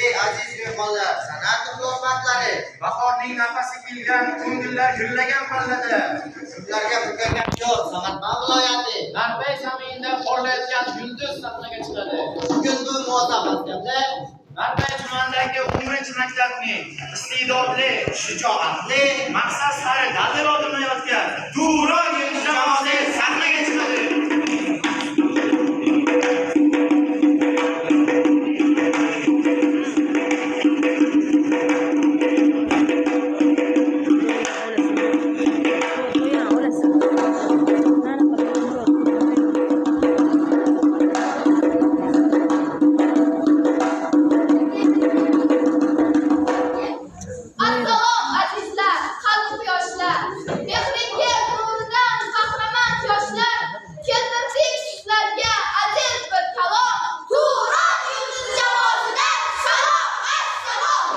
Ey aziz mehmonlar, san'at iflosmandlari, Bahorning nafasi kelgan, ko'ngillar gullagan pallada. Gullarga burkangan diyor Samarqand viloyati. Narpay zaminida porlayotgan yulduz sahnaga chiqadi. Bugun bu muazzam maskanda Narpay tumanidagi 11-maktabning iste'dodli, shijoatli maqsad sari dadil odimlayotgan Turon yulduz jamoasi sahnaga chiqadi. Assalom azizlar, qalbi quyoshlar, mehringiz nuridan qahramon yoshlar, keltirdik sizlarga aziz bir kalom, Turon yulduz jamoasidan salom, assalom.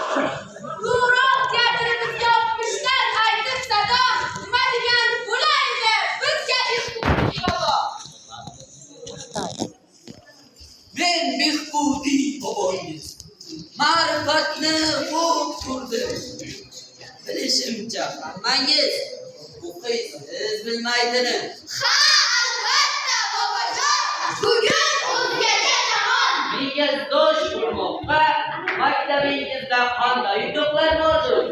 Turon teatrimizga oltmishdan aytib sado, nima degan bo'laydi bizga Behbudiy bobo. Men Behbudiy bobongiz. Ma'rifatni xo'p ko'rdim. Bilishimcha hammangiz o'qiysiz bilmaydini. Ha, albatta bobojon, bugun o'zgacha zamon. Menga dosh bo'lmoqqa maktabingizda qanday yutuqlar bordir?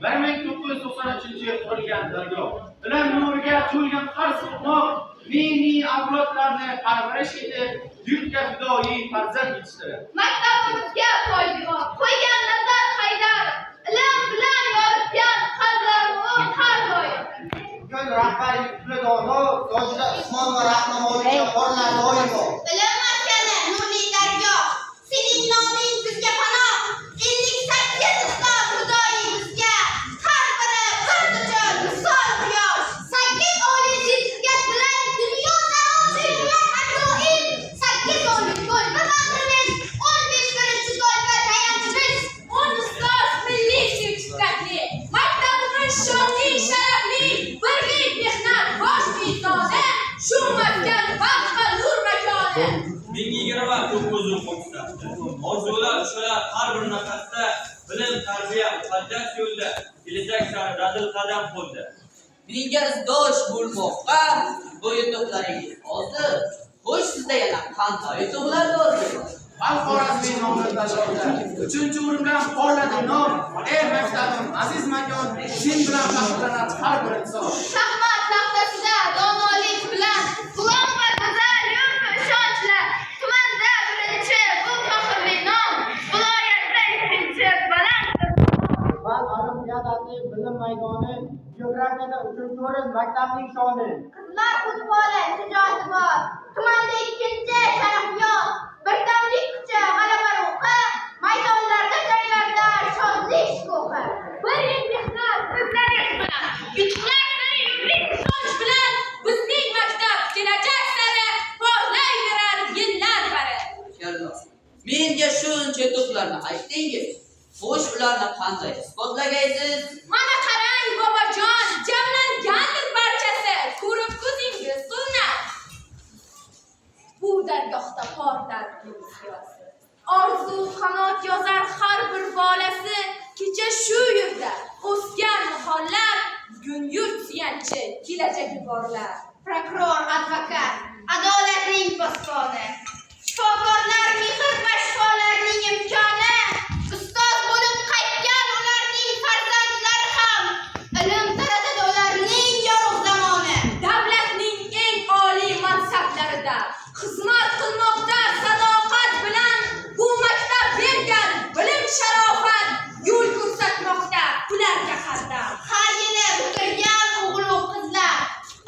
1993-yil qurilgan dargoh. Ilm nuriga to'lgan har so'qmoq ming avlodlarni parvarish etib, yurtga fidoyi farzand yetishtiradi. Maktabimizga poydevor qo'ygan Nazar Haydar, ilm bilan yoritgan qalblarni u har doim. Bugun rahbar yutuqli dono Sojida Usmonova rahnamolikka porlar doimo. Ilm maskani nurli dargoh, sening noming bizga panoh. 58 ustoz xudoyi bizga, har biri biz uchun misol quyosh. 8 oliy sertifikat bilan dunyo sari ajoyib. 8 oliy toifa faxrimiz, 15 birinchi toifa tayanchimiz. 10 ustoz milliy sertifikatli, maktabimiz shonli, sharafli, birlik mehnat bosh mezoni, shu maskan vaqt va nur makoni. 1029 o'quvchisi. Orzular ushalar har bir nafasda, bilim, tarbiya muqaddas yo'lda, kelajak sari dadil qadam qo'ydi. Menga dosh bo'lmoqqa bu yutuqlaringiz hozir. Xo'sh, sizda yana qanday yutuqlar bordir? Al-Xorazmiy nomli tashkilotda 3-o'rin bilan porladi nom. Ey maktabim, aziz makon, sen bilan faxrlanadi har bir inson. Shaxmat taxtasida donolik bilan G'ulom va go'zal yurdi ishonchla. Tumanda birinchi bu faxrli nom, viloyatda ikkinchi baland bir Fan olimpiadasi bilim maydoni, geografiyada 3-o'rin maktabning shoni. Qizlar futboli shijoati bor. Tumanda ikkinchi sharafyor, birdamlik kuchi, g'alaba ruhi, maydonlarda janglarda shodlik shukuhi. Bir yil mehnat, izlanish bilan, yutuqlar sari yurdik ishonch bilan, bizning maktab kelajak sari porlayverar yillar bari. Kallo. Menga shuncha yutuqlarni aytdingiz. Xo'sh, ularni qanday isbotlagaysiz? Mana qarang bobojon, jamlangandir barchasi, ko'rib ko'zingiz so'nar. Bu dargohda porlar siyosi. Orzu qanot yozar har bir bolasi, kecha shu yerda o'sgan nihollar, bugun yurt suyanchi, kelajagi borlar. Prokuror, advokat, adolatning posboni. Shifokorlar mehr va shifolarning imkoni. Ustoz bo'lib qaytgan ularning farzandlari ham ilm taratadi ularning yorug' zamoni. Davlatning eng oliy mansablarida xizmat qilmoqda sadoqat bilan bu maktab bergan bilim sharofat yo'l ko'rsatmoqda ularga har dam. Har yili bitirgan o'g'il qizlar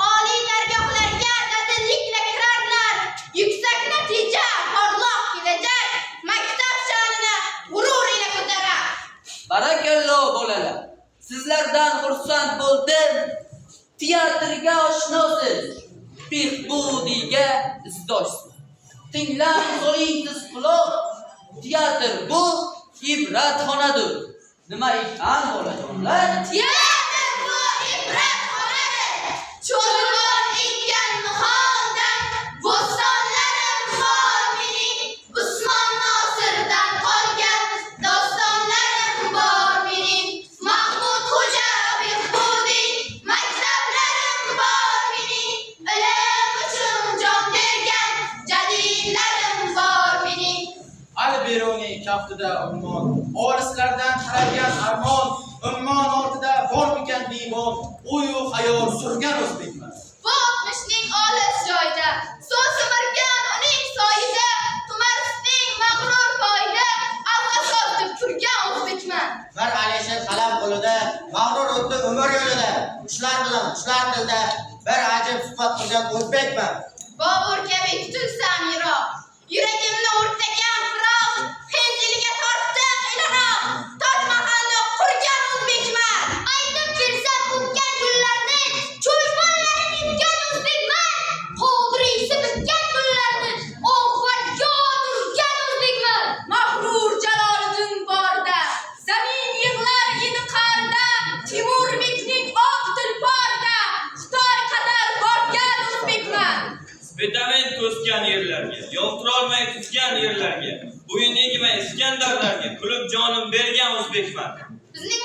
oliy dargohlarga dadillikla kirarlar. Yuksak natija, porloq kelajak maktab sha'nini g'urur ila ko'tarar. Barakallo bolalar. Sizlardan xursand bo'ldim. Teatrga oshnosiz. Behbudiyga izdoshsiz. Tinglang, soling siz quloq. Teatr bu ibratxonadir. Nima ekan bolajonlar? Teatr bu ibratxonadir. Cho'lbon ekkan niholdan. kaftida ummon. Olislardan taralgan armon, ummon ortida bormikan biyomon, o'yu xayol surgan o'zbekman. Bu o'tmishning olis joyida, so'z simirgan uning soyida, Tumarisning mag'rur poyida, Alg'asoz deb turgan o'zbekman. Mir Alisher qalam qo'lida, mag'rur o'tdi umr yo'lida. Qushlar bilan qushlar tilda bir ajib suhbat qilgan o'zbekman. Bobur kabi tutilsam yiroq, yuragimni o'rtagan firoq, Hind eliga tortdiq iliroq, Toj Mahalni qurgan o'zbekman. Aytib bersam o'tgan kunlarni, cho'lponlarim yutgan o'zbekman. Qodiriysi bitgan kunlarni, oh faryod urgan o'zbekman. Mag'rur Jaloliddin borda, zamin yig'lar edi qarida, Timur bekning oq tulporida, Xitoy qadar borgan o'zbekman. Spetamen to'sgan yerlarga, yovtirolmay tuzgan yerlarga, bo'yin egmay iskandarlarga, kulib jonim bergan o'zbekman. Bizning